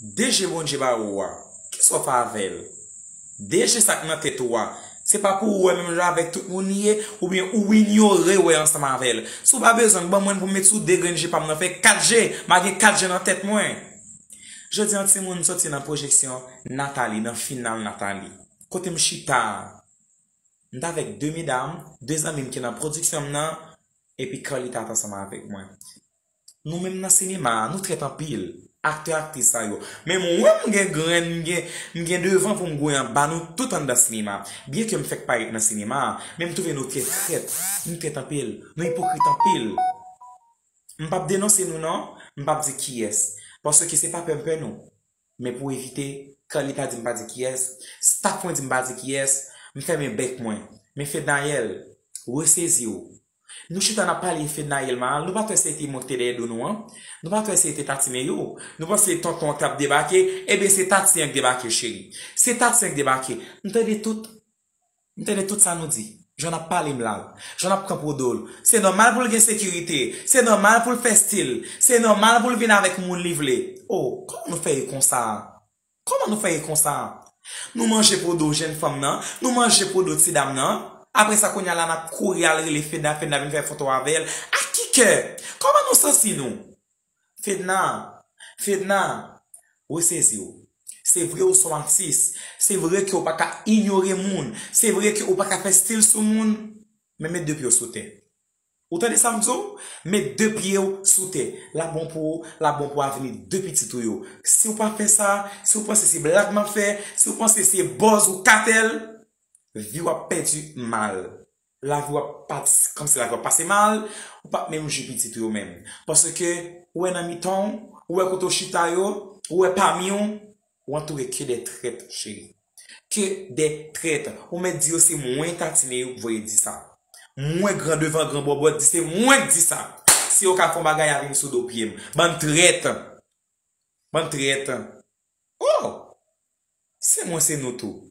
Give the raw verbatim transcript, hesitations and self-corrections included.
De je Bondye ba ou a, kisa w fè avè l? De je sa k nan tèt ou a, se pa pou ou wè menm jan avèk tout moun li ye, oubyen ou inyore wè ansanm avè l. Si w pa bezwen l, ban mwen l pou m met sou de grenn je pa m nan, fè kat je, m a gen kat je nan tèt mwen. Jodi an, timoun, soti nan pwojeksyon Nathalie, nan final Nathalie. Kote m chita a, m t avèk de medam, de zanmi m ki nan pwodiksyon m nan, epi Carlita t ansanm avèk mwen. Nou menm nan sinema a, nou trèt anpil. Aktè, aktris sa yo. Men mwen, m gen grenn, m gen, m gen devan pou m gouye anba nou tout anndan sinema. Byenke m fèk parèt nan sinema a, men m twouve nou trè trèt. Nou trèt anpil. Nou ipokrit anpil. M p ap denonse nou non, m p ap di kiyès. Paske se pa pè m pè nou. Men pou evite, Carlita di m pa di kiyès, staff mwen di m pa di kiyès, m fèmen bèk mwen. Men Fednaelle, resezi w. Nou chita n ap pale Fednaelle mal, nou pa t wè se te monte dèyè do nou an? Nou pa t wè se te tatinen yo? Nou panse tonton an t ap debake? Ebyen se Tati an k debake cheri. Se Tati an k debake. M tande tout. M tande tout sa nou di. Jan n ap pale m la. Jan n ap pran pwodo l. Se nòmal pou l gen sekirite. Se nòmal pou l fè stil. Se nòmal pou l vin avèk moun li vle. Oh, kòman nou fè ye konsa? Kòman nou fè ye konsa? Nou manje pwodo jèn fanm nan, nou manje pwodo ti dam nan. Apre sa, kounye a la, n ap kouri al rele Fedna, Fedna vin fè foto avè l. Ak ki kè? Kòman nou santi nou? Fedna, Fedna, resezi w. Se vre ou se yon atis. Se vre ke ou pa ka inyore moun. Se vre ke ou pa ka fè stil sou moun. Men met de pye w sou tè. Ou tande sa m di w? Met de pye w sou tè. L ap bon pou ou, l ap bon pou avni de pitit ou yo. Si w pa fè sa, si w panse se blag m ap fè, si w panse se buzz ou katèl, vi w ap pèdi mal. Lavi w ap pati, kòmsi lavi w ap pase mal, ou p ap menm jwi pitit ou yo menm. Paske, ou wè nan mitan w, ou wè kote w chita yo, ou wè pami w, ou antoure ke de trèt, cheri. Ke de trèt. Ou mèt di yo se mwen Tatine yo k voye di sa. Mwen gran devan gran bòbòt di se mwen k di sa. Si yo ka fè yon bagay a vin sou do pye m. Bann trèt. Bann trèt. Oh! Se mwen, se nou tou.